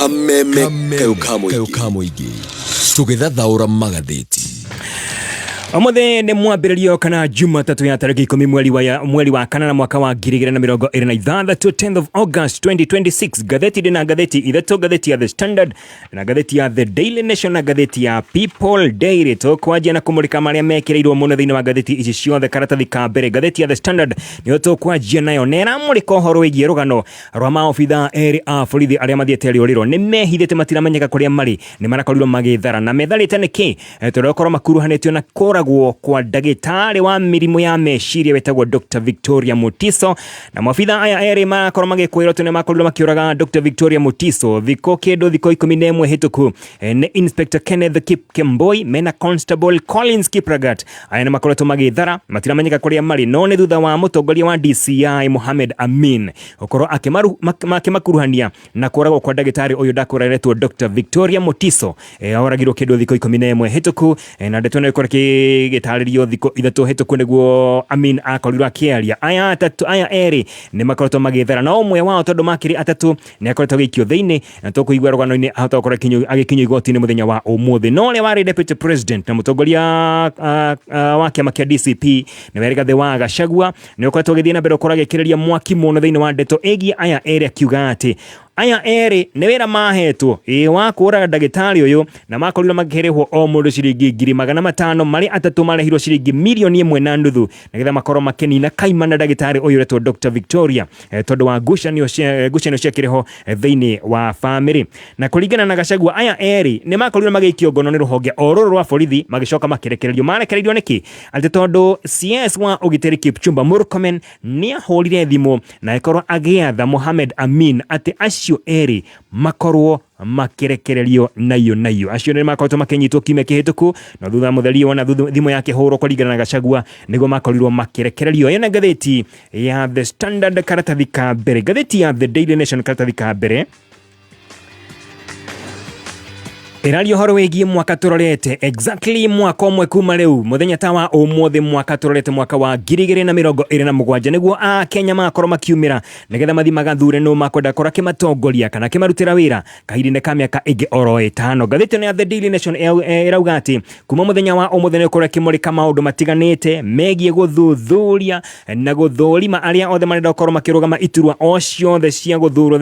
Kameme kayũ ka kayũ mũingĩ. Ka mũingĩ tũgĩthathaũra magathĩti. Ũmũthĩ nĩ mwambĩrĩrio kana Jumatatũ ya tarĩki 10 mweri wa kanana mwaka wa 2026, 10th of August 2026. Ngathĩti ndĩna ngathĩti ithatũ: ngathĩti ya The Standard na ngathĩti ya The Daily Nation na ngathĩti ya People Daily. Tũkwanjia na kũmũrĩka marĩa mekĩrĩirwo mũno thĩinĩ wa ngathĩti ici ciothe karatathi ka mbere. Ngathĩti ya The Standard nĩyo tũkwanjia nayo, na ĩramũrĩka ũhoro wĩgiĩ rũgano rwa maobithaa erĩ a borithi arĩa mathiĩte rĩũrĩro, nĩ mehithĩte, matiramenyeka kũrĩa marĩ, nĩ marakorirwo magĩthara. Na metharĩte nĩkĩ? Tondũ gũkorwo makuruhanĩtio na kũragwo kwa ndagĩtarĩ wa mĩrimũ ya meciria wĩtagwo Dr. Victoria Mutiso. Na maobithaa aya erĩ marakorwo magĩkwĩrwo atĩ nĩ makorirwo makĩũraga Dr. Victoria Mutiso thikũ kĩndũ thikũ 11 hĩtũku. Nĩ Inspector Kenneth Kipkemboi mena Constable Collins Kiplagat. Aya nĩ makoretwo magĩthara, matiramenyeka kũrĩa marĩ, no nĩ thutha wa mũtongoria wa DCI Mohamed Amin gũkorwo akĩmakuruhania na kũragwo kwa ndagĩtarĩ ũyũ ndakũreretwo Dr. Victoria Mutiso. Oragirwo kĩndũ thikũ 11 hĩtũku. Na ndeto ĩno ĩkorwo ĩgĩtarĩrio thikũ 3 hĩtũku nĩguo Amin akorirwo akĩaria. Aya atatũ, aya erĩ nĩ makoretwo magĩthara, na ũmwe wao, tondũ makĩrĩ atatũ, nĩ akoretwo agĩikio thĩinĩ, na tũkũigua rũgano-inĩ ahota gũkorwo agĩkinyio igoti-inĩ mũthenya wa ũmũthĩ. No ũrĩa warĩ deputy president na mũtongoria wa kĩama kĩa DCP, nĩwe Rigathĩ wa Gachagua, nĩ ũkoretwo ũgĩthiĩ na mbere gũkorwo agĩkĩrĩria mwaki mũno thĩinĩ wa ndeto ĩgiĩ aya erĩ, akiuga atĩ aya erĩ nĩ wĩra mahetwo ĩ wa kũraga ndagĩtarĩ ũyũ, na makorirwo makĩrĩhwo o mũndũ ciringi 500,000. Marĩ atatũ marĩhirwo ciringi 1.5 million nĩgetha makorwo makĩnina kaima na ndagĩtarĩ ũyũ ũretwo Dr. Victoria, tondũ wa ngucanio ciakĩrĩ ho thĩinĩ wa bamĩrĩ. Na kũringana na Gachagua, aya erĩ nĩ makorirwo magĩikio ngono nĩ rũhonge o rũrũ rwa borithi, magĩcoka makĩrekererio. Marekereirio nĩkĩ? Atĩ tondũ CS wa ũgitĩri Kipchumba Murkomen nĩ ahũrire thimũ na agĩkorwo agĩatha Mohamed Amin atĩ acio erĩ makorwo makĩrekererio naiyo naiyo. Acio nĩ makoretwo makĩnyitwo kiumia kĩhĩtũku, no thutha mũtheri wona thimũ yakĩhũrwo, kũringana na Gachagua, nĩguo makorirwo makĩrekererio. Ĩyo nĩ ngathĩti ya The Standard karatathi ka mbere. Ngathĩti ya The Daily Nation karatathi ka mbere ĩraria ũhoro wĩgiĩ mwaka tũrorete, exactly mwaka ũmwe kuma rĩu, mũthenya ta wa ũmũthĩ mwaka tũrorete, mwaka wa 2027, nĩguo Akenya magakorwo makiumĩra nĩgetha mathiĩ magathure nũ makwenda korwo akĩmatongoria kana akĩmarutĩra wĩra kahinda-inĩ ka mĩaka ĩngĩ oro ĩtano. Ngathĩti ĩno ya The Daily Nation ĩrauga atĩ kuma mũthenya wa ũmũthĩ nĩ ũkorwo ĩkĩmũrĩka maũndũ matiganĩte megiĩ gũthuthuria na gũthũrima arĩa othe marenda gũkorwo makĩrũgama iturwa o ciothe cia gũthurwo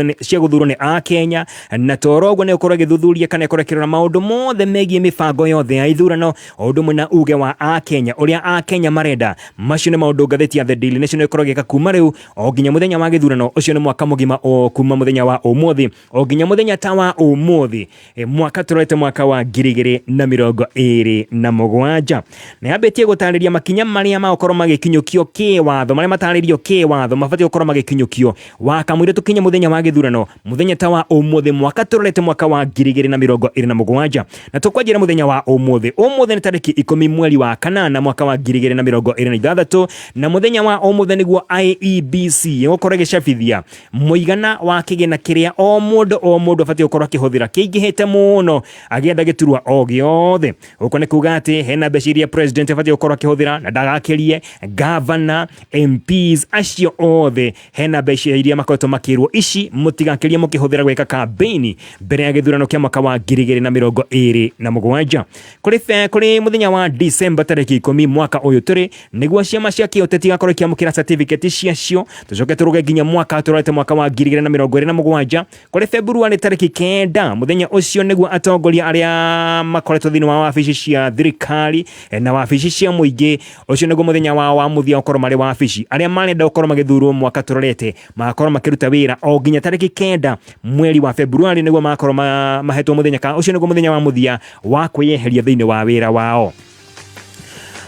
nĩ Akenya. Na toro ũguo nĩ ũkorwo ĩgĩthuthuria kana ĩkorwo ĩkĩrora maũndũ mothe megiĩ mĩbango yothe ya ithurano, o ũndũ ũmwe na uge wa Akenya, ũrĩa Akenya marenda. Macio nĩ maũndũ ngathĩti ya The Daily Nation ĩkorwo ĩgĩka kuma rĩu o nginya mũthenya wa gĩthurano. Ũcio nĩ mwaka mũgima o kuma mũthenya wa ũmũthĩ o nginya mũthenya ta wa ũmũthĩ, mwaka tũrorete, mwaka wa 2027. Na yambĩtie gũtarĩria makinya marĩa magũkorwo magĩkinyũkio kĩwatho, marĩa matarĩrio kĩwatho mabatiĩ gũkorwo magĩkinyũkio wakamũira tũkinye mũthenya wa gĩthurano, mũthenya ta wa ũmũthĩ, mwaka tũrorete, mwaka wa 2027. Na tũkwanjĩra mũthenya wa ũmũthĩ. Ũmũthĩ nĩ tarĩki 10 mweri wa kanana mwaka wa 2026, na mũthenya wa ũmũthĩ nĩguo IEBC ĩgũkorwo ĩgĩcabithia mũigana wa kĩgĩna kĩrĩa o mũndũ o mũndũ abatiĩ gũkorwo akĩhũthĩra kĩingĩhĩte mũno agĩetha gĩturwa o gĩothe. Gũkũ nĩ kuga atĩ hena mbeca iria president abatiĩ gũkorwo akĩhũthĩra na ndagakĩrie, gavana, MPs, acio othe hena mbeca iria makoretwo makĩrwo ici mũtigakĩrie mũkĩhũthĩra gwĩka campaign mbere ya gĩthurano kĩa mwaka wa 2027. Kũrĩ mũthenya wa December tarĩki 10 mwaka ũyũ tũrĩ, nĩguo ciama cia kĩũteti igakorwo ikĩamũkĩra certificate ciacio. Tũcoke tũrũge nginya mwaka tũrorete, mwaka wa 2027. Kũrĩ February tarĩki 9, mũthenya ũcio nĩguo atongoria arĩa makoretwo thĩinĩ wa wabici cia thirikari na wabici cia mũingĩ, ũcio nĩguo mũthenya wao wa mũthia gũkorwo marĩ wabici. Arĩa marenda gũkorwo magĩthurwo mwaka tũrorete magakorwo makĩruta wĩra o nginya tarĩki 9 mweri wa February, nĩguo magakorwo mahetwo mũthenya ka ũcio nĩguo mũthenya wa mũthia wa kwĩyeheria thĩinĩ wa wĩra wao.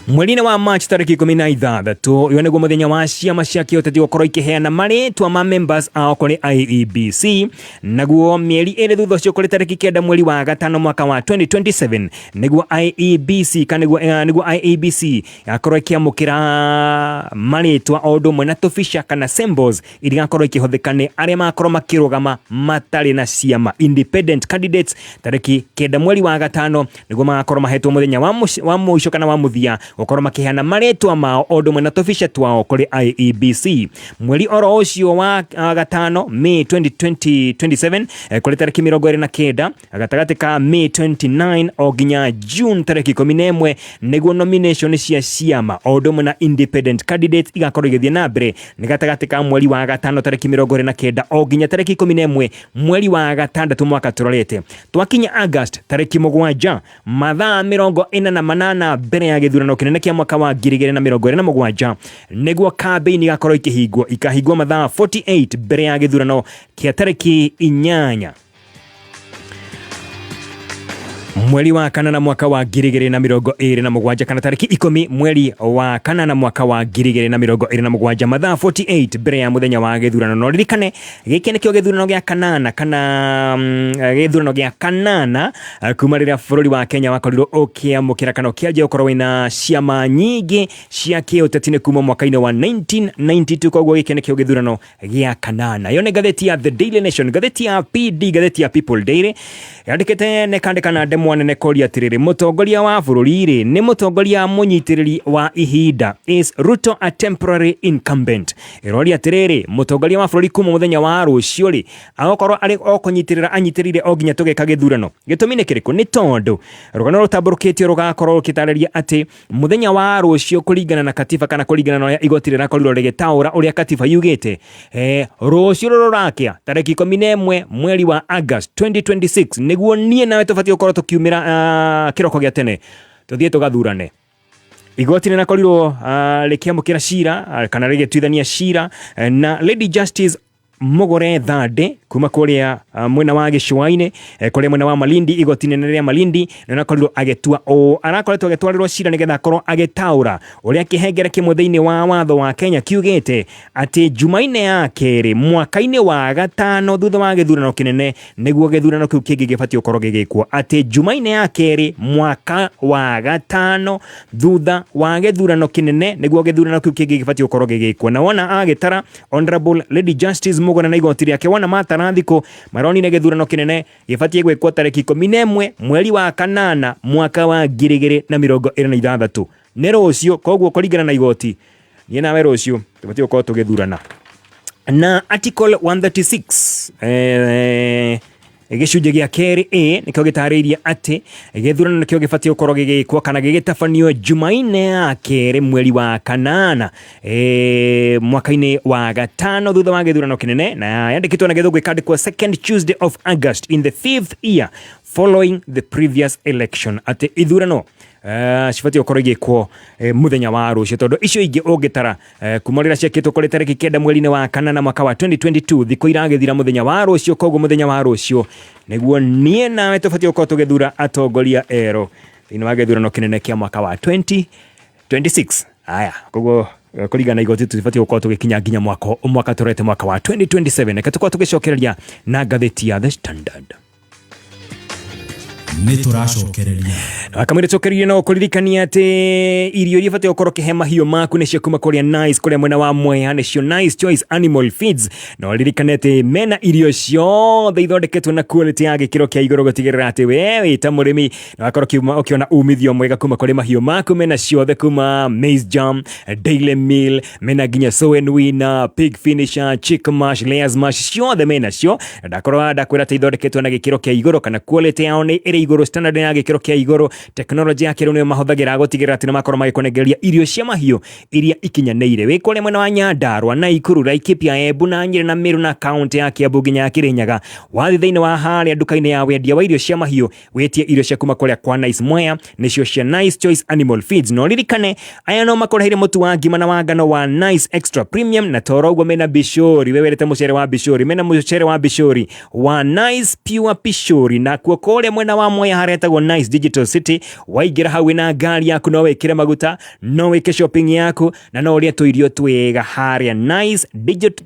Mweri-inĩ wa March tarĩki 16, ũyũ nĩguo mũthenya wa ciama cia kĩũteti gũkorwo ikĩheana marĩtwa ma members ao kũrĩ IEBC. Naguo mĩeri 2 thutha ũcio, kũrĩ tarĩki 9 mweri wa gatano mwaka wa 2027, nĩguo IEBC kana nĩguo IEBC yakorwo ĩkĩamũkĩra marĩtwa o ũndũ ũmwe na tũbica kana symbols iria igakorwo ikĩhũthĩka nĩ arĩa magakorwo makĩrũgama matarĩ na ciama, independent candidates. Tarĩki 9 mweri wa gatano nĩguo magakorwo mahetwo mũthenya wa mũico kana wa mũthia. Gũkorwo makĩheana marĩtwa mao o ũndũ ũmwe na tũbica twao kũrĩ IEBC. Mweri oro ũcio wa gatano, May 2027, kũrĩ tarĩki 29 gatagatĩ ka May 29 o nginya June tarĩki 11, nĩguo nomination cia ciama o ũndũ ũmwe na independent candidates igakorwo igĩthiĩ na mbere. Nĩ gatagatĩ ka mweri wa gatano tarĩki 29 o nginya tarĩki 11 mweri wa gatandatũ mwaka tũrorete. Twakinya August tarĩki 7, mathaa 48 mbere ya gĩthurano kĩnene kĩa mwaka wa 2027, nĩguo kambĩini igakorwo ikĩhingwo. Ikahingwo mathaa 48 mbere ya gĩthurano kĩa tarĩki 8 mweri wa kanana mwaka wa 2027, kana tarĩki 10 mweri wa kanana mwaka wa 2027, mathaa 48 mbere ya mũthenya wa gĩthurano. No ririkane gĩkĩ nĩkĩo gĩthurano gĩa kanana, kana gĩthurano gĩa kanana kuma rĩrĩa bũrũri wa Kenya wakorirwo ũkĩamũkĩra kana ũkĩanjia gũkorwo wĩna ciama nyingĩ cia kĩũteti, nĩ kuma mwaka-inĩ wa 1992. Koguo gĩkĩ nĩkĩo gĩthurano gĩa kanana. Ĩyo nĩ ngathĩti ya The Daily Nation. Ngathĩti ya PD, ngathĩti ya People Daily, yandĩkĩte na ĩkandĩka na ndemwa nene koria atĩrĩrĩ, mũtongoria wa bũrũri rĩ nĩ mũtongoria mũnyitĩrĩri wa ihinda? Is Ruto a temporary incumbent? Ĩroria atĩrĩrĩ, mũtongoria wa bũrũri kuma mũthenya wa rũciũ rĩ agakorwo arĩ o kũnyitĩrĩra anyitĩrĩire o nginya tũgeka gĩthurano? Gĩtũmi nĩ kĩrĩkũ? Nĩ tondũ rũgano rũtambũrũkĩtio rũgakorwo rũkĩtarĩria atĩ mũthenya wa rũciũ, kũringana na katiba kana kũringana na ũrĩa igoti rĩrakorirwo rĩgĩtaũra ũrĩa katiba yugĩte, rũciũ rũrakĩa tarĩki 11 mweri wa August 2026, nĩguo niĩ nawe tũbatiĩ gũkorwo tũkiumĩra kĩroko gĩa tene tũthiĩ tũgathurane. Igoti rĩrakorirwo rĩkĩamũkĩra cira kana rĩgĩtuithania cira na Lady Justice Mugure Thande kuma kũrĩa mwena wa gĩcũa-inĩ, kũrĩa mwena wa Malindi, igoti inene rĩa Malindi, na arakorirwo agĩtua ũũ. Arakoretwo agĩtwarĩrwo cira nĩgetha akorwo agĩtaũra ũrĩa kĩhengere kĩmwe thĩinĩ wa watho wa Kenya kiugĩte atĩ Jumaine ya kerĩ mwaka-inĩ wa gatano thutha wa gĩthurano kĩnene nĩguo gĩthurano kĩu kĩngĩ gĩbatiĩ gũkorwo gĩgĩkwo. Atĩ Jumaine ya kerĩ mwaka wa gatano thutha wa gĩthurano kĩnene nĩguo gĩthurano kĩu kĩngĩ gĩbatiĩ gũkorwo gĩgĩkwo. Na wona agĩtara, Honorable Lady Justice Muguna na igoti rĩake, wona matara thikũ maronire gĩthurano kĩnene gĩbatiĩ gwĩkwo tarĩki 11 mweri wa kanana mwaka wa 2026, nĩ rũciũ. Koguo kũringana na igoti, niĩ nawe rũciũ tũbatiĩ gũkorwo tũgĩthurana. Na Article 136 gĩcunjĩ gĩa kerĩ A nĩkĩo gĩtarĩirie atĩ gĩthurano nĩkĩo gĩbatiĩ gũkorwo gĩgĩkwo kana gĩgĩtabanio Jumaine ya kerĩ mweri wa kanana mwaka-inĩ wa gatano thutha wa gĩthurano kĩnene, na yandĩkĩtwo na Gĩthũngũ ĩkandĩkwo second Tuesday of August in the fifth year following the previous election, atĩ ithurano cibatiĩ gũkorwo igĩkwo mũthenya wa rũciũ, tondũ icio ingĩ ũngĩtara kuma rĩrĩa ciekĩtwo kũrĩ tarĩki 9 mweri-inĩ wa kanana mwaka wa 2022, thikũ iragĩthira mũthenya wa rũciũ. Koguo mũthenya wa rũciũ nĩguo niĩ nawe tũbatiĩ gũkorwo tũgĩthura atongoria erũ thĩinĩ wa gĩthurano kĩnene kĩa mwaka wa 2026. Aya, koguo kũringana na igoti tũtibatiĩ gũkorwo tũgĩkinya nginya mwaka tũrete mwaka wa 2027. Reke tũkorwo tũgĩcokereria na ngathĩti ya The Standard. Nĩ tũracokereria. Akamwĩra cokereria no kũririkania atĩ irio iria ibatiĩ gũkorwo ũkĩhe mahiũ maku nĩcio kuma kũrĩa Nice, kũrĩa mwena wa Mwea, nĩcio Nice Choice Animal Feeds. Na ũririkane atĩ mena irio ciothe ithondeketwo na quality ya gĩkĩro kĩa igũrũ gũtigĩrĩra atĩ we wĩ ta mũrĩmi na wakorwo ũkĩona umithio mwega kuma kũrĩ mahiũ maku. Mena ciothe kuma maize jam, daily meal, mena nginya sow and winner, pig finisher, chick mash, layers mash, ciothe mena cio. Na ndakorwo ndakwĩra atĩ ithondeketwo na gĩkĩro kĩa igũrũ kana quality yao nĩ ĩrĩ igũrũ, standard ya gĩkĩro kĩa igũrũ, tekinoronjĩ ya kĩrĩu nĩyo mahũthagĩra gũtigĩrĩra atĩ nĩ makorwo magĩkũnengereria irio cia mahiũ iria ikinyanĩire. Wĩ kũrĩa mwena wa Nyandarua, Naikuru, Laikipia, Embu na Nyĩrĩ na Meru na kaũntĩ ya Kiambu nginya ya Kirinyaga, wathiĩ thĩinĩ wa harĩa nduka-inĩ ya wendia wa irio cia mahiũ wĩtie irio cia kuma kũrĩa kwa Nice Mwea, nĩcio cia Nice Choice Animal Feeds. Na ũririkane aya no makũreheire mũtu wa ngima na wa ngano wa Nice Extra Premium, na toro ũguo mena bishori, we wendete mũcere wa bishori, mena mũcere wa bishori wa Nice Pure Pishori. Na kuo kũrĩa mwena wa Mwea harĩa hetagwo Nice Digital City, waingĩra hau wĩna ngari yaku no wĩkĩre maguta, no wĩke shopping yaku na no ũrĩe tũirio twega harĩa Nice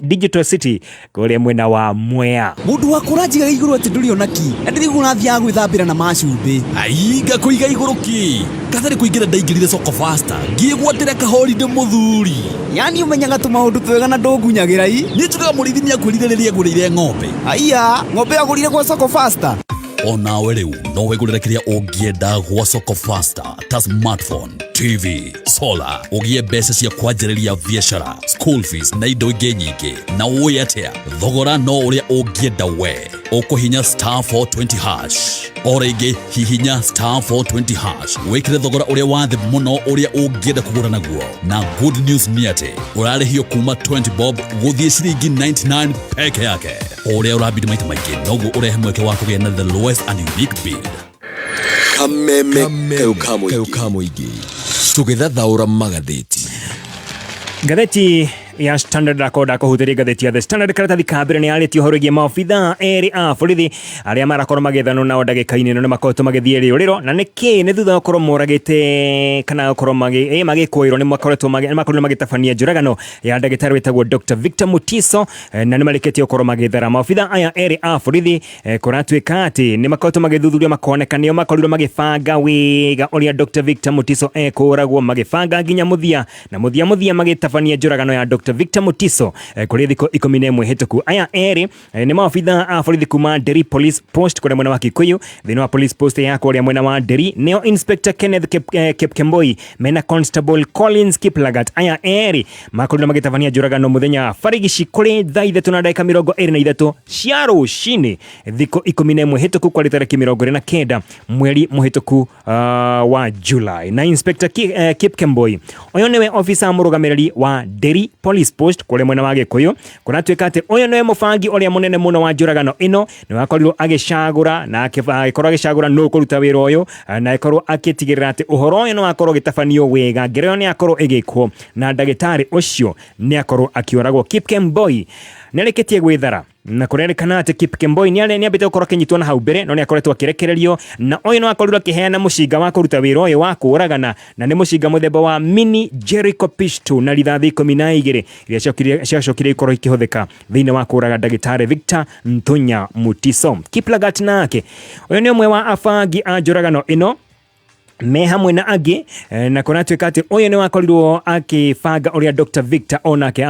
Digital City kũrĩa mwena wa Mwea. Mũndũ wa kũranjigaga igũrũ atĩ ndũrĩ ona ki, na ndĩraigua ũrathiaga gwĩthambĩra na macumbĩ. Ai, ngakũiga igũrũ ki katarĩ kũingĩra, ndaingĩrire soko faster ngĩgwatĩra kahorinde mũthuri. Yani ũmenyaga tũmaũndũ twega na ndũngunyagĩra i. Niĩ njugaga mũrĩithi nĩakwĩrire rĩrĩa ngũrĩire ng'ombe. Aiya, ng'ombe yagũrire gwa soko faster. Onawe rĩu no wĩgũrĩre kĩrĩa ũngĩenda gwa Soko Faster ta smartphone, TV, solar, ũgĩe mbeca cia kwanjĩrĩria biacara, school fees na indo ingĩ nyingĩ. Na ũĩ atĩa, thogora no ũrĩa ũngĩenda we. Ũkũhinya star 420 hash. O rĩngĩ hihinya star 420 hash wĩkĩre thogora ũrĩa wa thĩ mũno ũrĩa ũngĩenda kũgũra naguo. Na good news nĩ atĩ ũrarĩhio kuma 20 bob gũthiĩ ciringi 99 peke yake. O ũrĩa ũrabidi maita maingĩ noguo ũrehe mweke wa kũgĩa na the lowest and unique bid. Kameme kayũ ka mũingĩ tũgĩthathaũra magathĩti. Ngathĩti ya Standard akonda kũhutĩria ngathĩti ya The Standard karatathi ka mbere nĩ yarĩtie ũhoro wĩgiĩ maobithaa erĩ a borithi arĩa marakorwo magĩethanwo nao ndagĩka-inĩ ĩno nĩ makoretwo magĩthiĩ rĩũrĩro na nĩkĩ nĩ thutha wa gũkorwo moragĩte kana gũkorwo magĩkũĩrwo nĩ makoretwo nĩ makorirwo magĩtabania njũragano ya ndagĩtarĩ wĩtagwo Dr. Victor Mutiso, na nĩ marĩkĩtie gũkorwo magĩthara. Maobithaa aya erĩ a borithi, kũratuĩka atĩ nĩ makoretwo magĩthuthurio makoneka nĩo makorirwo magĩbanga wega ũrĩa Dr. Victor Mutiso ekũragwo, magĩbanga nginya mũthia na mũthia mũthia magĩtabania njũragano ya Dr. Victor Mutiso, kũrĩ thikũ 11 hĩtũku. Aya erĩ, nĩ maobithaa a borithi kuma Nderi Police Post kũrĩa mwena wa Kikuyu. Thĩinĩ wa police post ya kũrĩa mwena wa Nderi nĩo Inspector Kenneth Kipkemboi mena Constable Collins Kiplagat. Aya erĩ makorirwo magĩtabania njũragano mũthenya barigici kũrĩ thaa 3 na ndagĩka 23 cia rũcinĩ thikũ 11 hĩtũku, kwarĩ tarĩki 29 mweri mũhĩtũku wa July. Na Inspector Kipkemboi ũyũ nĩwe officer mũrũgamĩrĩri wa Nderi Police Post kũrĩa mwena wa Gĩkũyũ. Kũratuĩka atĩ ũyũ nĩwe mũbangi ũrĩa mũnene mũno wa njũragano ĩno, nĩ wakorirwo agĩcagũra na agĩkorwo agĩcagũra nũ kũruta wĩra ũyũ, na agĩkorwo agĩtigĩrĩra atĩ ũhoro ũyũ nĩ wakorwo ũgĩtabanio wega, ngero ĩyo nĩ yakorwo ĩgĩkwo na ndagĩtarĩ ũcio nĩ akorwo akĩũragwo. Kipkemboi nĩ arĩkĩtie gwĩthara na kũrerĩkana atĩ Kipkemboi nĩ ambĩte gũkorwo akĩnyitwo na hau mbere no nĩ akoretwo akĩrekererio, na ũyũ nĩ wakorirwo akĩheana mũcinga wa kũruta wĩra ũyũ wa kũũragana, na nĩ mũcinga mũthemba wa mini Jericho pistol na rithathi 12 iria ciacokire ikorwo ikĩhũthĩka thĩinĩ wa kũũraga ndagĩtarĩ Victor Ntunya Mutiso. Kiplagat nake ũyũ nĩ ũmwe wa abangi a njũragano ĩno me hamwe na angĩ, na kũratuĩka atĩ ũyũ nĩ wakorirwo akĩbanga ũrĩa Dr. Victor onake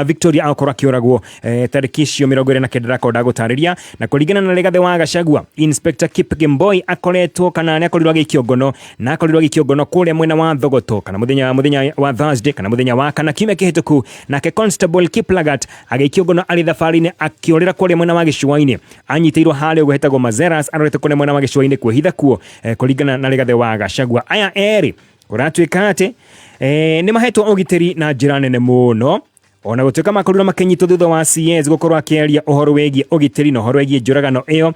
Victoria akorwo akĩũragwo, tarĩki icio 29 ndakorwo ndagũtarĩria. Na kũringana na Rigathĩ wa Gachagua, Inspector Kipkemboi akoretwo kana nĩ akorirwo agĩikio ngono, na akorirwo agĩikio ngono kũrĩa mwena wa Thogoto kana mũthenya wa Thursday kana mũthenya wa kana kiumia kĩhĩtũku. Nake Constable Kiplagat agĩikio ngono arĩ thabarĩ-inĩ akĩũrĩra kũrĩa mwena wa gĩcũa-inĩ, anyitĩirwo harĩa ũguo hetagwo Mazeras, arorete kũrĩa mwena wa gĩcũa-inĩ kwĩhitha kuo, kũringana na Rigathĩ wa Gachagua. Aya erĩ kũratuĩka atĩ, nĩ mahetwo ũgitĩri na njĩra nene mũno, ona gũtuĩka makorirwo makĩnyitwo thutha wa CS gũkorwo akĩaria ũhoro wĩgiĩ ũgitĩri na ũhoro wĩgiĩ njũragano ĩyo.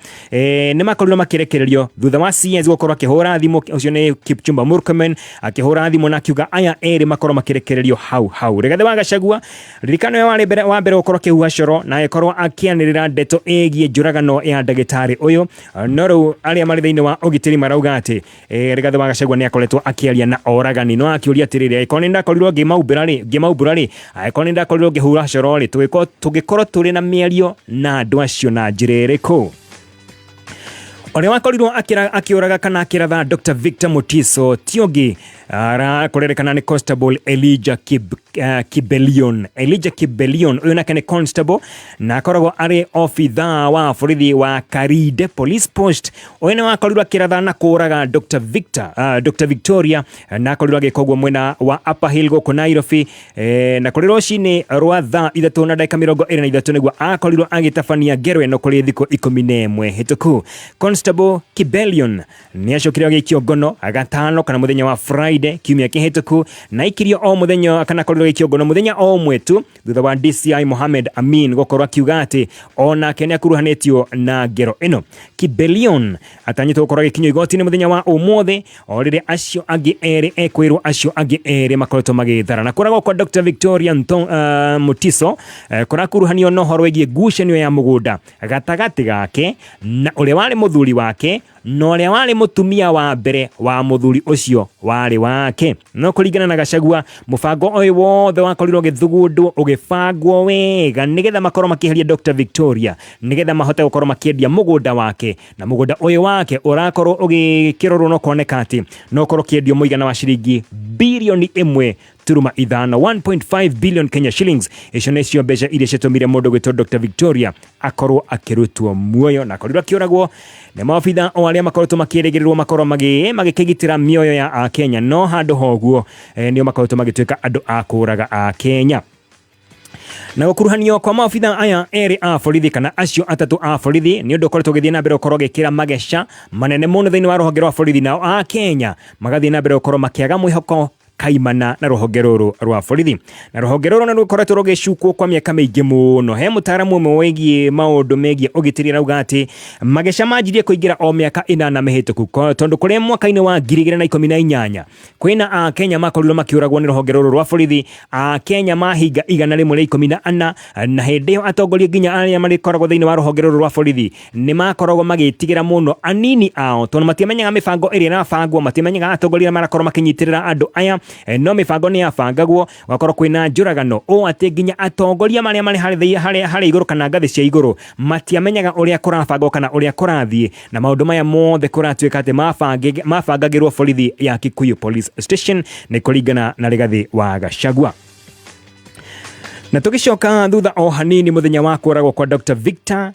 Nĩ makorirwo makĩrekererio thutha wa CS gũkorwo akĩhũra thimũ, ũcio nĩ Kipchumba Murkomen akĩhũra thimũ na akiuga aya erĩ makorwo makĩrekererio hau hau. Rigathĩ wa Gachagua, ririkano ĩyo warĩ mbere wa mbere gũkorwo akĩhuha coro na agĩkorwo akĩanĩrĩra ndeto ĩgiĩ njũragano ya ndagĩtarĩ ũyũ, no rĩu arĩa marĩ thĩinĩ wa ũgitĩri marauga atĩ, Rigathĩ wa Gachagua nĩ akoretwo akĩaria na oragani, no akĩũria atĩrĩrĩ, angĩkorwo nĩ ndakorirwo ngĩmaumbũra rĩ, angĩkorwo nĩ ndakorirwo ngĩhura coro rĩ, tũngĩkorwo tũrĩ na mĩario na andũ acio na njĩra ĩrĩkũ? Ũrĩa wakorirwo akĩũraga kana akĩratha Dr. Victor Mutiso ti ũngĩ kũrerĩkana nĩ Constable Elijah Kibelion. Elijah Kibelion ũyũ nake nĩ constable na akoragwo arĩ obithaa wa borithi wa Karide Police Post. Ũyũ nĩ wakorirwo akĩratha na kũũraga Dr. Victor, Dr. Victoria, na akorirwo agĩka ũguo mwena wa Upper Hill gũkũ Nairobi, na kũrĩ rũcinĩ rwa thaa 3 na ndagĩka 23 nĩguo akorirwo agĩtabania ngero ĩno kũrĩ thikũ 11 hĩtũku. Constable Kibelion nĩ acokire agĩikio ngono gatano kana mũthenya wa Friday kiumia kĩhĩtũku, na aikirio o mũthenya kana akorirwo agĩikio ngono mũthenya o ũmwe tu thutha wa DCI Mohamed Amin gũkorwo akiuga atĩ onake nĩ akuruhanĩtio na ngero ĩno. Kibelion atanyĩtwo gũkorwo agĩkinyio igoti-inĩ mũthenya wa ũmũthĩ, o rĩrĩa acio angĩ erĩ ekwĩrwo acio angĩ erĩ makoretwo magĩthara. Na kũragwo kwa Dr. Victoria Mutiso, kũrakuruhanio na ũhoro wĩgiĩ ngucanio ya mũgũnda gatagatĩ gake na ũrĩa warĩ mũthuri wake na ũrĩa warĩ mũtumia wa mbere wa mũthuri ũcio warĩ wake. No kũringana na Gachagua, mũbango ũyũ wothe wakorirwo ũgĩthugundwo ũgĩbangwo wega nĩgetha makorwo makĩeheria Dr. Victoria, nĩgetha mahote gũkorwo makĩendia mũgũnda wake, na mũgũnda ũyũ wake ũrakorwo ũgĩkĩrorwo na ũkoneka atĩ no ũkorwo ũkĩendio mũigana wa ciringi birioni ĩmwe turuma ithano, 1.5 billion Kenya shillings. Icio nĩcio mbeca iria ciatũmire mũndũ gwĩtwo Dr Victoria akorwo akĩrutwo muoyo na akorirwo akĩũragwo nĩ maobitha o arĩa makoretwo makĩrĩgĩrĩrwo makorwo magĩkĩgitĩra mĩoyo ya Akenya, no handũ ha ũguo nĩo makoretwo magĩtuĩka andũ a kũraga Akenya. Na gũkuruhanio kwa maobitha aya erĩ a borithi kana acio atatũ a borithi nĩ ũndũ ũkoretwo ũgĩthiĩ na mbere gũkorwo ũgĩkĩra mageca manene mũno thĩinĩ wa rũhonge rwa borithi, nao a Kenya magathiĩ na mbere gũkorwo makĩaga mwĩhoko kaimana na rũhonge rũrũ rwa borithi. Na rũhonge rũrũ nĩ rũkoretwo rũgĩcukwo kwa mĩaka mĩingĩ mũno. He mũtaaramu ũmwe wĩgiĩ maũndũ megiĩ ũgitĩri arauga atĩ mageca manjirie kũingĩra o mĩaka 8 mĩhĩtũku, tondũ kũrĩ mwaka-inĩ wa 2018 kwĩna Akenya makorirwo makĩũragwo nĩ rũhonge rũrũ rwa borithi. Akenya mahinga 114, na hĩndĩ ĩyo atongoria nginya arĩa marĩkoragwo thĩinĩ wa rũhonge rũrũ rwa borithi nĩ makoragwo magĩtigĩra mũno anini ao, tondũ matiamenyaga mĩbango ĩrĩa ĩrabangwo, matiamenyaga atongoria arĩa marakorwo makĩnyitĩrĩra andũ aya. No mĩbango nĩ yabangagwo gwakorwo kwĩna njũragano ũũ atĩ nginya atongoria marĩa marĩ harĩa igũrũ kana ngathĩ cia igũrũ matiamenyaga ũrĩa kũrabangwo kana ũrĩa kũrathiĩ, na maũndũ maya mothe kũratuĩka atĩ mabangagĩrwo borithi ya Kikuyu Police Station nĩ kũringana na Rigathĩ wa Gachagua. Na tũgĩcoka thutha o hanini mũthenya wa kũragwo kwa Dr Victor,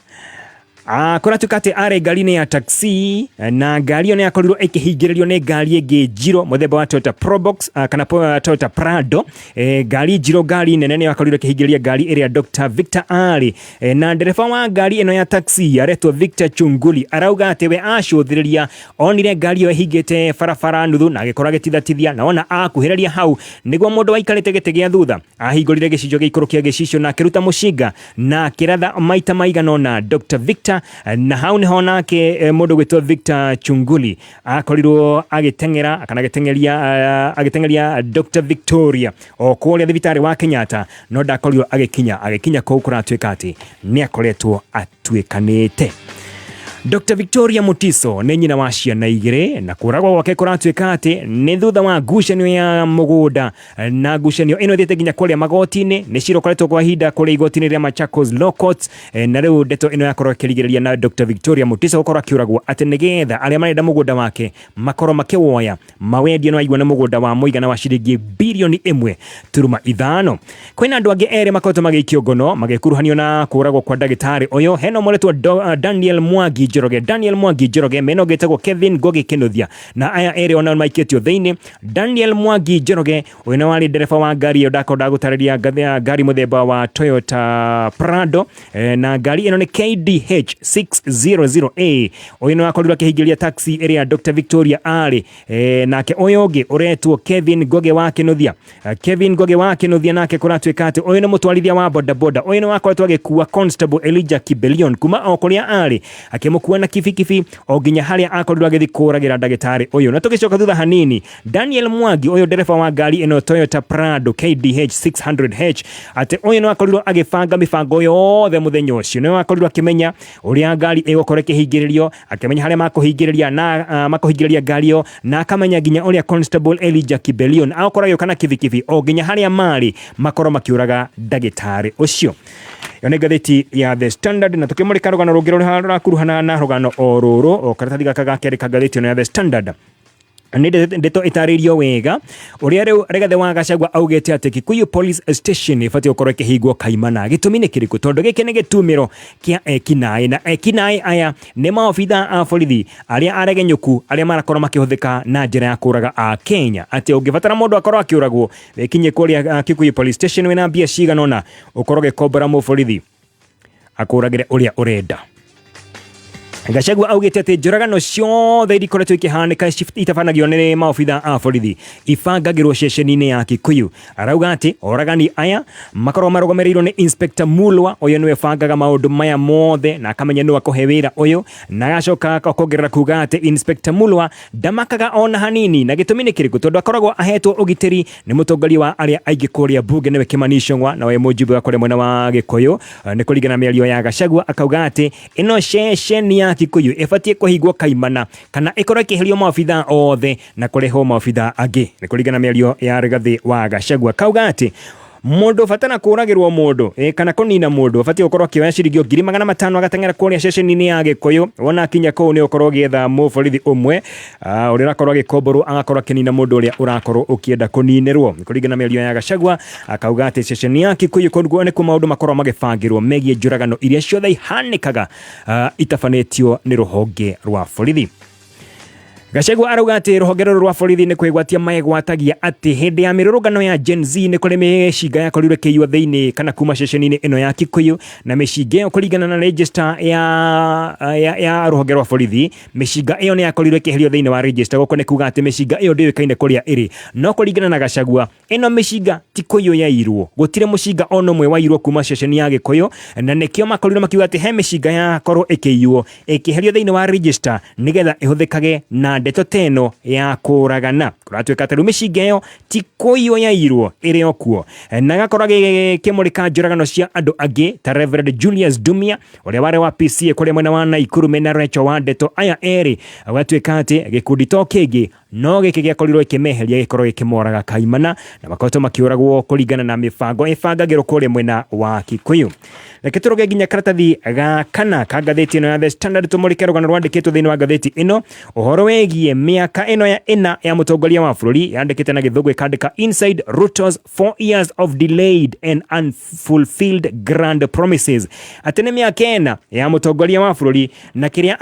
kũratuĩka atĩ arĩ ngari-inĩ ya taxi, na ngari ĩyo nĩ yakorirwo ĩkĩhingĩrĩrio nĩ ngari ĩngĩ njirũ mũthemba wa Toyota Probox, kana Toyota Prado. Ngari njirũ, ngari nene nĩ yakorirwo ĩkĩhingĩrĩria ngari ĩrĩa Dr Victor arĩ. Na ndereba wa ngari ĩno ya taxi aretwo Victor Chunguli arauga atĩ we acũthĩrĩria onire ngari ĩyo ĩhingĩte barabara nuthu na agĩkorwo agĩtithatithia, na ona akuhĩrĩria hau nĩguo mũndũ waikarĩte gĩtĩ gĩa thutha ahingũrire gĩcicio gĩikũrũkia gĩcicio na akĩruta mũcinga na akĩratha maita maigana ũna Dr Victor. Na hau nĩho nake mũndũ gwĩtwo Victor Chunguli akorirwo agĩteng'era kana agĩteng'eria Dr Victoria o kũrĩa thibitarĩ wa Kenyatta, no ndakorirwo agĩkinya kũu kũratuĩka atĩ nĩ akoretwo atuĩkanĩte. Dr Victoria Mutiso nĩ nyina wa ciana igĩrĩ, na kũragwo gwake kũratuĩka atĩ nĩ thutha wa ngucanio ya mũgũnda, na ngucanio ĩno ĩthiĩte nginya kũrĩa magoti-inĩ. Nĩ cira ũkoretwo kwa ihinda kũrĩa igoti-inĩ rĩa Machakos Law Courts, na rĩu ndeto ĩno yakorwo ĩkĩrigĩrĩria na Dr Victoria Mutiso gũkorwo akĩũragwo atĩ nĩgetha arĩa marenda mũgũnda wake makorwo makĩwoya mawendie, no aigua nĩ mũgũnda wa mũigana wa ciringi birioni 1.5. Kwĩna andũ angĩ erĩ makoretwo magĩikio ngono magĩkuruhanio na kũragwo kwa ndagĩtarĩ ũyũ. Hena ũmwe ũretwo Daniel Mwangi Njoroge, Daniel Mwangi Njoroge mena ũngĩ wĩtagwo Kevin Ngogi Kinuthia, na aya erĩ ona maikĩtio thĩinĩ. Daniel Mwangi Njoroge ũyũ nĩ warĩ ndereba wa ngari ĩyo ndakorwo ndagũtarĩria, ngari mũthemba wa Toyota Prado, na ngari ĩno nĩ KDH 600A. Ũyũ nĩ wakorirwo akĩhingĩria taxi ĩrĩa Dr Victoria arĩ. Nake ũyũ ũngĩ ũretwo Kevin Ngogi wa Kinuthia, Kevin Ngogi wa Kinuthia nake kũratuĩka atĩ ũyũ nĩ mũtwarithia wa bodaboda. Ũyũ nĩ wakoretwo agĩkua Constable Elijah Kibelion kuma o kũrĩa arĩ, akĩmũkua na kibikibi o nginya harĩa akorirwo agĩthiĩ kũragĩra ndagĩtarĩ ũyũ. Na tũgĩcoka thutha hanini, Daniel Mwangi ũyũ ndereba wa ngari ĩno Toyota Prado KDH 600H, atĩ ũyũ nĩ wakorirwo agĩbanga mĩbango yothe mũthenya ũcio. Nĩ wakorirwo akĩmenya ũrĩa ngari ĩgũkorwo ĩkĩhingĩrĩrio, akĩmenya harĩa makũhingĩrĩria na makũhingĩrĩria ngari ĩyo, na akamenya nginya ũrĩa Constable Elijah Kibelion agũkorwo agĩũka na kibikibi o nginya harĩa marĩ makorwo makĩũraga ndagĩtarĩ ũcio. Ĩyo nĩ ngathĩti ya The Standard. Na tũkĩmũrĩka rũgano rũngĩ rũrĩa rũrakuruhana na rũgano o rũrũ, o karatathi gaka ga kerĩ ka ngathĩti ĩno ya The Standard, nĩ ndeto ĩtarĩirio wega ũrĩa rĩu Rigathĩ wa Gachagua augĩte atĩ Kikuyu Police Station ĩbatiĩ gũkorwo ĩkĩhingwo kaimana. Gĩtũmi nĩ kĩrĩkũ? Tondũ gĩkĩ nĩ gĩtumĩro kĩa ekinaĩ, na ekinaĩ aya nĩ maobitha a borithi arĩa aregenyũku arĩa marakorwo makĩhũthĩka na njĩra ya kũraga a Kenya, atĩ ũngĩbatara mũndũ akorwo akĩũragwo wĩkinye kũrĩa Kikuyu Police Station wĩna mbia cigana ũna, ũkorwo ũgĩkombora mũborithi akũragĩre ũrĩa ũrenda. Gachagua augĩte atĩ njũragano ciothe iria ikoretwo ikĩhanĩka itabanagio nĩ maobitha a borithi ibangagĩrwo ceceni-inĩ ya Kikuyu. Arauga atĩ oragani aya makoragwo marũgamĩrĩirwo nĩ Inspector Mulwa, ũyũ nĩwe bangaga maũndũ maya mothe na akamenya nũ akũhe wĩra ũyũ, na agacoka akongerera kuga atĩ Inspector Mulwa ndamakaga ona hanini. Na gĩtũmi nĩ kĩrĩkũ? Tondũ akoragwo ahetwo ũgitĩri nĩ mũtongoria wa arĩa aingĩ kũrĩa mbunge, nĩwe Kimani Ichung'wa, na we mũjumbe wa kũrĩa mwena wa Gĩkũyũ. Nĩ kũringana na mĩario ya Gachagua, akauga atĩ ĩno ceceni ya Kikuyu ĩbatiĩ kũhingwo kaimana kana ĩkorwo ĩkĩeherio maobitha othe na kũrehwo maobitha angĩ. Nĩ kũringana na mĩario ya Rigathĩ wa Gachagua, kauga atĩ Mũndũ ũbatara kũragĩrwo mũndũ kana kũnina mũndũ abatiĩ gũkorwo akĩoya ciringi 500,000 agateng'era kũrĩa ceceni-inĩ ya Gĩkũyũ. Wona akinya kũu nĩ ũkorwo ũgĩetha mũborithi ũmwe ũrĩa ũrakorwo agĩkomborwo agakorwo akĩnina mũndũ ũrĩa ũrakorwo ũkĩenda kũninĩrwo. Kũringana na mĩario ya Gachagua, akauga atĩ ceceni ya Kikuyu kũu nĩkuo maũndũ makorwo magĩbangĩrwo megiĩ njũragano iria ciothe ihanĩkaga itabanĩtio nĩ rũhonge rwa borithi. Gachagua arauga atĩ rũhonge rũrũ rwa borithi nĩ kwĩgwatia megwatagia atĩ hĩndĩ ya mĩrũrũngano ya Gen Z nĩ kũrĩ mĩcinga yakorirwo ĩkĩiywo thĩinĩ kana kuma ceceni-inĩ ĩno ya Kikuyu, na mĩcinga ĩyo kũringana na register ya rũhonge rwa borithi, mĩcinga ĩyo nĩ yakorirwo ĩkĩeherio thĩinĩ wa register. Gũkũ nĩ kuga atĩ mĩcinga ĩyo ndĩũĩkaine kũrĩa ĩrĩ, no kũringana na Gachagua, ĩno mĩcinga ti kũiywo yairwo, gũtirĩ mũcinga ona ũmwe wairwo kuma ceceni ya Gĩkũyũ, na nĩkĩo makorirwo makiuga atĩ he mĩcinga yakorwo ĩkĩiywo ĩkĩeherio thĩinĩ wa register nĩgetha ĩhũthĩkage na ndeto ta ĩno ya kũragana. Kũratuĩka atĩ rĩu mĩcinga ĩyo ti kũiywo yairwo, ĩrĩ o kuo. Na agakorwo agĩkĩmũrĩka njũragano cia andũ angĩ ta Reverend Julius Dumia ũrĩa warĩ wa PCA kũrĩa mwena wa Naikuru mena Rachel wa Ndeto. Aya erĩ gũgatuĩka atĩ gĩkundi to kĩngĩ no gĩkĩ gĩakorirwo gĩkĩmeheria gĩkorwo gĩkĩmoraga kaimana, na makoretwo makĩũragwo kũringana na mĩbango ĩbangagĩrwo kũrĩa mwena wa Kikuyu. Reke tũrũge nginya karatathi ga kana ka ngathĩti ĩno ya The Standard, tũmũrĩke rũgano rwandĩkĩtwo thĩinĩ wa ngathĩti ĩno ũhoro wĩgiĩ mĩaka ĩno ya ĩna ya mũtongoria wa bũrũri. Yandĩkĩte na gĩthũngũ ĩkandĩka Inside Ruto's 4 years of delayed and unfulfilled grand promises, atĩ nĩ mĩaka ĩna ya mũtongoria wa bũrũri na kĩrĩa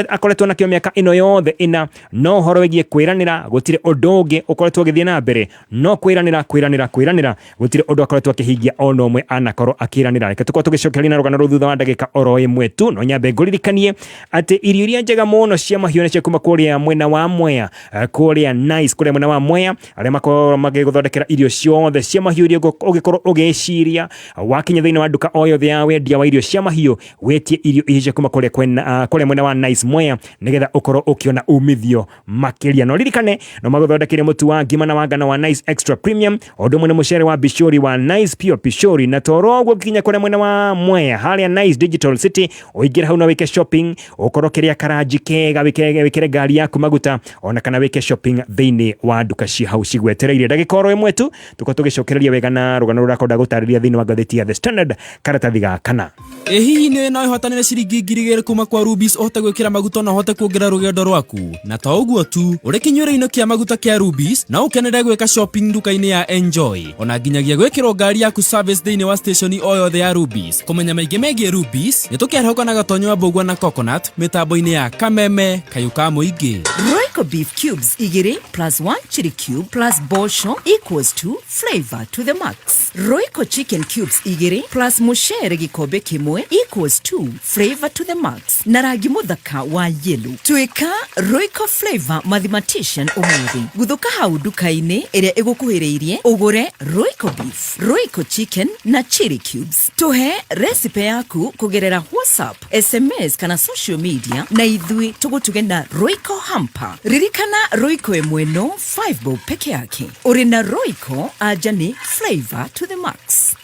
akoretwo nakĩo mĩaka ĩno yothe ĩna no ũhoro wĩgiĩ kwĩranĩra. Gũtirĩ ũndũ ũngĩ ũkoretwo ũgĩthiĩ na mbere no kwĩranĩra, kwĩranĩra, kwĩranĩra. Gũtirĩ ũndũ akoretwo akĩhingia ona ũmwe anakorwo akĩranĩra. Reke tũkorwo tũgĩcokeria na rũgano rũu thutha wa ndagĩka oro ĩmwe tu, no nyambe ngũririkanie atĩ irio iria njega mũno cia mahiũ nĩ cia kuma kũrĩa mwena wa Mwea, kũrĩa Nice, kũrĩa mwena wa Mwea, arĩa makorwo magĩgũthondekera irio ciothe cia mahiũ iria ũngĩkorwo ũgĩciria. Wakinya thĩinĩ wa nduka o yothe ya wendia wa irio cia mahiũ, wĩtie irio ici cia kuma kũrĩa mwena wa Nice Mwea nĩgetha ũkorwo ũkĩona umithio makĩria. No ririkane no magũthondekere mũtu wa ngima na wa ngano wa Nice Extra Premium, o ũndũ ũmwe na mũcere wa bishori wa Nice Pure Pishori. Na toro ũguo nginya kũrĩa mwena wa Mwea harĩa Nice Digital City, ũingĩre hau na wĩke shopping, ũkorwo ũkĩrĩa karanji kega, wĩkĩre ngari yaku maguta, ona kana wĩke shopping thĩinĩ wa nduka ci hau cigwetereire. Ndagĩka oro ĩmwe tu tũkorwo tũgĩcokereria wega na rũgano rũrakorwo gũtarĩria thĩinĩ wa ngathĩti ya The Standard karatathi ga kana. Ĩ hihi nĩ no ĩhotanĩre ciringi 2,000 kuma kwa Rubis ũhote gwĩkĩra maguta na ũhote kuongerera rũgendo rwaku? Na to ũguo tu, ũrĩ kĩnyuĩro-inĩ kĩa maguta kĩa Rubis no ũkenere gwĩka shopping nduka-inĩ ya Enjoy, ona nginyagia gwĩkĩrwo ngari yaku service thĩinĩ wa station o yothe ya Rubis. Kũmenya maingĩ megiĩ Rubis nĩ tũkĩarahũka na Gatonyo wa Mbũgua na Coconut mĩtambo-inĩ ya Kameme Kayũ ka Mũingĩ. Royco beef cubes igĩrĩ plus 1 chili cube plus bosho equals to flavor to the max. Royco chicken cubes igĩrĩ plus mũcere gĩkombe kĩmwe equals to flavor to the max na rangi mũthaka wa yellow. Tuĩka Royco flavor mathematician ũmũthĩ. Guthũka hau nduka-inĩ ĩrĩa ĩgũkuhĩrĩirie ũgũre Royco beef, Royco chicken na chili cubes. Tũhe recipe yaku kũgerera WhatsApp, SMS kana social media na ithuĩ tũgũtuge na Royco hamper. Ririkana Royco ĩmwe no 5 bob peke yake. Ũrĩ na Royco anja nĩ flavor to the max.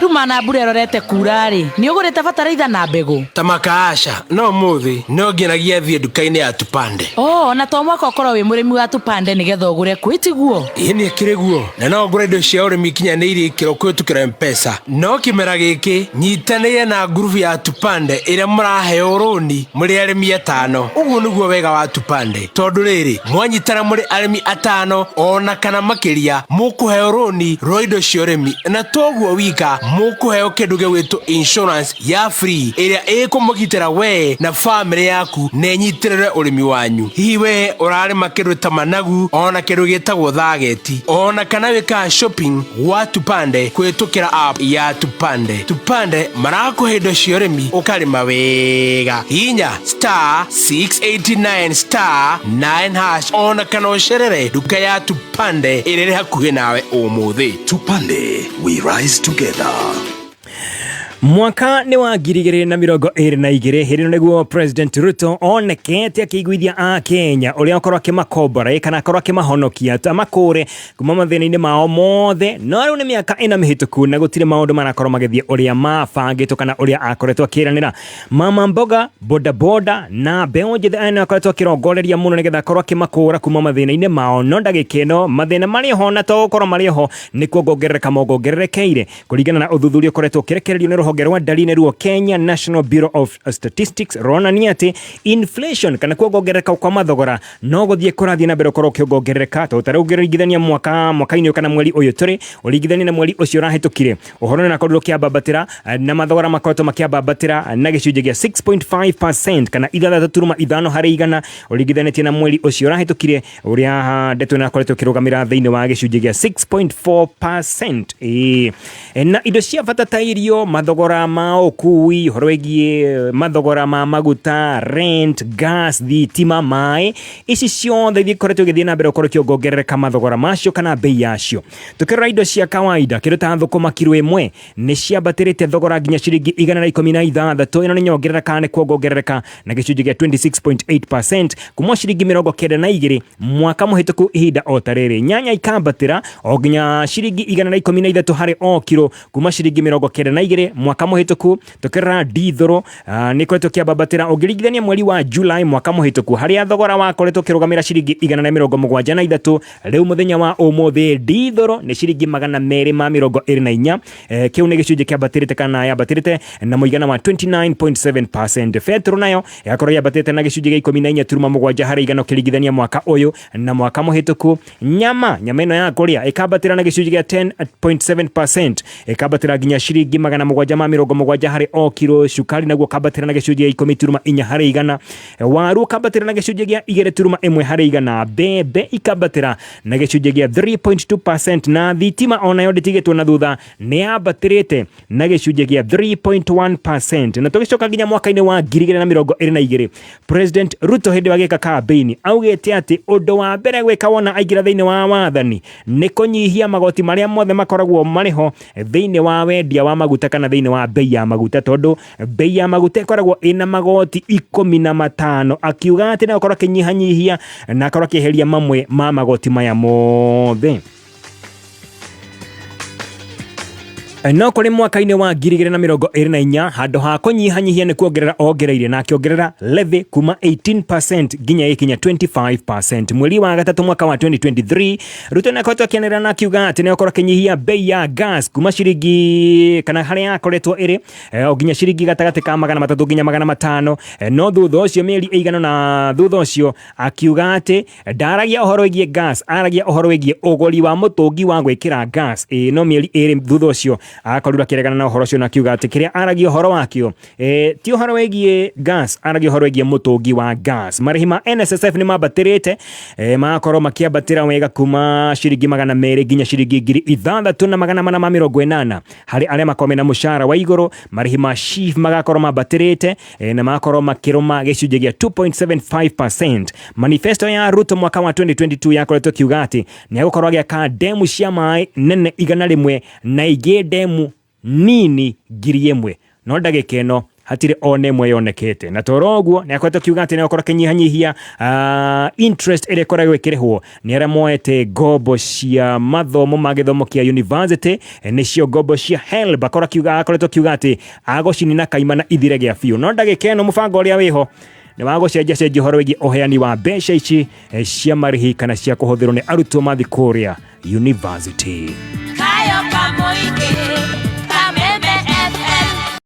Rĩu mana mbura ĩrorete kura rĩ, nĩ ũgũrĩte bataraitha na mbegũ? Ta makaasha no mũthĩ no ngenagia thiĩ nduka-inĩ ya Tupande. Oh, na to mwaka ũkorwo wĩ mũrĩmi wa Tupande nĩgetha ũgũre kwĩ, tiguo? Ĩĩ nĩ ĩkĩrĩ guo, na no ngũre indo cia ũrĩmi ikinyanĩirie ikĩro kũhĩtũkĩra M-Pesa. No kĩmera gĩkĩ nyitanĩire na ngurubu ya Tupande ĩrĩa mũraheo rũni mũrĩ arĩmi atano. Ũguo nĩguo wega wa Tupande, tondũ rĩrĩ mwanyitana mũrĩ arĩmi atano ona kana makĩria, mũkũheo rũni rwa indo cia ũrĩmi, na toguo wika, mũkũheo kĩndũ gĩgwĩtwo insurance ya free ĩrĩa ĩkũmũgitĩra we na famĩlĩ yaku na ĩnyitĩrĩre ũrĩmi wanyu. Hihi we ũrarĩma kĩndũ ta managu ona kĩndũ gĩtagwo thageti, ona kana wĩkaga shopping gwa Tupande kũhĩtũkĩra app ya Tupande. Tupande marakũhe indo cia ũrĩmi ũkarĩma wega. Hihinya star 689 star 9 hash ona kana ũcerere nduka ya Tupande ĩrĩa ĩrĩ hakuhĩ nawe ũmũthĩ. Tupande, we rise together. Mwaka nĩ wa 2022, hĩndĩ ĩno nĩguo President Ruto onekete akĩiguithia a Kenya ũrĩa akorwo akĩmakombora kana akorwo akĩmahonokia amakũre kuma mathĩna-inĩ mao mothe. No rĩu nĩ mĩaka 4 mĩhĩtũku na gũtirĩ maũndũ marakorwo magĩthiĩ ũrĩa mabangĩtwo kana ũrĩa akoretwo akĩranĩra. Mama mboga, bodaboda na mbeũ njĩthĩ aya nĩ akoretwo akĩrongoreria mũno nĩgetha akorwo akĩmakũra kuma mathĩna-inĩ mao, no ndagĩka ĩno mathĩna marĩ ho na to gũkorwo marĩ ho nĩ kuongongerereka mongongererekeire. Kũringana na ũthuthuria ũkoretwo ũkĩrekererio nĩ rũhonge rwa ndari nĩruo Kenya National Bureau of Statistics, rũronania atĩ inflation kana kuongongerereka kwa mathogora no gũthiĩ kũrathiĩ na mbere gũkorwo ũkĩongongerereka, tondũ ta rĩu ũngĩringithania mwaka mwaka-inĩ ũyũ kana mweri ũyũ tũrĩ ũringithanie na mweri ũcio ũrahĩtũkire, ũhoro nĩ ũrakorirwo ũkĩambambatĩra na mathogora makoretwo makĩambambatĩra na gĩcunjĩ gĩa 6.5% kana 6.5 harĩ igana ũringithanĩtie na mweri ũcio ũrahĩtũkire, ũrĩa ndeto ĩno ĩrakoretwo ĩkĩrũgamĩra thĩinĩ wa gĩcunjĩ gĩa 6.4%. Ĩĩ. Na indo cia bata ta irio, mathogora ma ũkui, ũhoro wĩgiĩ mathogora ma maguta, rent, gas, thitima, maĩ, ici ciothe ikoretwo igĩthiĩ na mbere gũkorwo ikĩongongerereka mathogora macio kana bei yacio. Tukĩrora indo cia kawaida, kĩndũ ta thũkũma kiro ĩmwe nĩ ciambatĩrĩte thogora nginya ciringi 116. Ĩno nĩ nyongerera kana nĩ kuongongerereka na gĩcunjĩ gĩa 26.8% kuma ciringi 92 mwaka mũhĩtũku ihinda o ta rĩrĩ. Nyanya ikambatĩra o nginya ciringi 113 harĩ o kiro kuma ciringi 92 mwaka mũhĩtũku. Tukĩrora ndithũrũ nĩ ikoretwo ĩkĩambatĩra ũngĩringithania mweri wa July mwaka mũhĩtũku harĩa thogora wakoretwo ũkĩrũgamĩra ciringi 173, rĩu mũthenya wa ũmũthĩ ndithũrũ nĩ ciringi 224. Kĩu nĩ gĩcunjĩ kĩambatĩrĩte kana yambatĩrĩte na mũigana wa 29.7%. Betũrũ nayo ĩgakorwo yambatĩte na gĩcunjĩ gĩa 14.7 harĩ igana ũkĩringithania mwaka ũyũ na mwaka mũhĩtũku. Nyama ĩno ya kũrĩa ĩkambatĩra na gĩcunjĩ gĩa 10.7%, ĩkambatĩra nginya ciringi 770 harĩ o kiro. Cukari naguo ũkambatĩra na gĩcunjĩ gĩa 10.4 harĩ igana. Waru ũkambatĩra na gĩcunjĩ gĩa 2.1 harĩ igana. Mbembe ikambatĩra na gĩcunjĩ gĩa 3.2%, na thitima onayo ndĩtigĩtwo na thutha, nĩ yambatĩrĩte na gĩcunjĩ gĩa 3.1%. Na tũgĩcoka nginya mwaka-inĩ wa 2022, President Ruto hĩndĩ wa gĩka campaign augĩte atĩ ũndũ wa mbere gwĩka wona aingĩra thĩinĩ wa wathani nĩ kũnyihia magoti marĩa mothe makoragwo marĩ ho thĩinĩ wa wendia wa maguta kana thĩinĩ wa bei ya maguta, tondũ bei ya maguta ĩkoragwo ĩna magoti 15. Akiuga atĩ no akorwo akĩnyihanyihia na akorwo akĩeheria mamwe ma magoti maya mothe. No kũrĩ mwaka-inĩ wa 2024, handũ ha kũnyihanyihia nĩ kuongerera ongereire, na akĩongerera levy kuma 18% nginya ĩkinya 25%. Mweri wa gatatũ mwaka wa 2023, Ruto nĩ akoretwo akĩanĩrĩra na akiuga atĩ nĩ akorwo akĩnyihia bei ya gas kuma ciringi kana harĩa yakoretwo ĩrĩ o nginya ciringi gatagatĩ ka 300 nginya 500. No thutha ũcio mĩeri ĩigana na thutha ũcio akiuga atĩ ndaragia ũhoro wĩgiĩ gas, aragia ũhoro wĩgiĩ ũgũri wa mũtũngi wa gwĩkĩra gas. No mĩeri 2 thutha ũcio akorirwo akĩregana na ũhoro ũcio na akiuga atĩ kĩrĩa aragia ũhoro wakĩo ti ũhoro wĩgiĩ gas, aragia ũhoro wĩgiĩ mũtũngi wa gas. Marĩhi ma NSSF nĩ mambatĩrĩte, magakorwo makĩambatĩra wega kuma ciringi 200 nginya ciringi 6480 harĩ arĩa makorwo mena mũcara wa igũrũ. Marĩhi ma SHIF magakorwo mambatĩrĩte na magakorwo makĩrũma gĩcunjĩ gĩa 2.75%. Manifesto ya Ruto mwaka wa 2022 yakoretwo ĩkiuga atĩ nĩ egũkorwo agĩaka ndemu cia maĩ nene 100 na ingĩ ndemu nini 1000, no ndagĩka ĩno hatirĩ ona ĩmwe yonekete. Na toro ũguo nĩ akoretwo akiuga atĩ nĩ akorwo akĩnyihanyihia interest ĩrĩa ĩkoragwo ĩkĩrĩhwo nĩ arĩa moete ngombo cia mathomo ma gĩthomo kĩa university, nĩcio ngombo cia HELB. Akoretwo akiuga atĩ agũcinina kaimana ithire gĩa biũ, no ndagĩka ĩno mũbango ũrĩa wĩho nĩ wa gũcenjia cenjia ũhoro wĩgiĩ ũheani wa mbeca ici cia marĩhi kana cia kũhũthĩrwo nĩ arutwo mathiĩ kũrĩa university.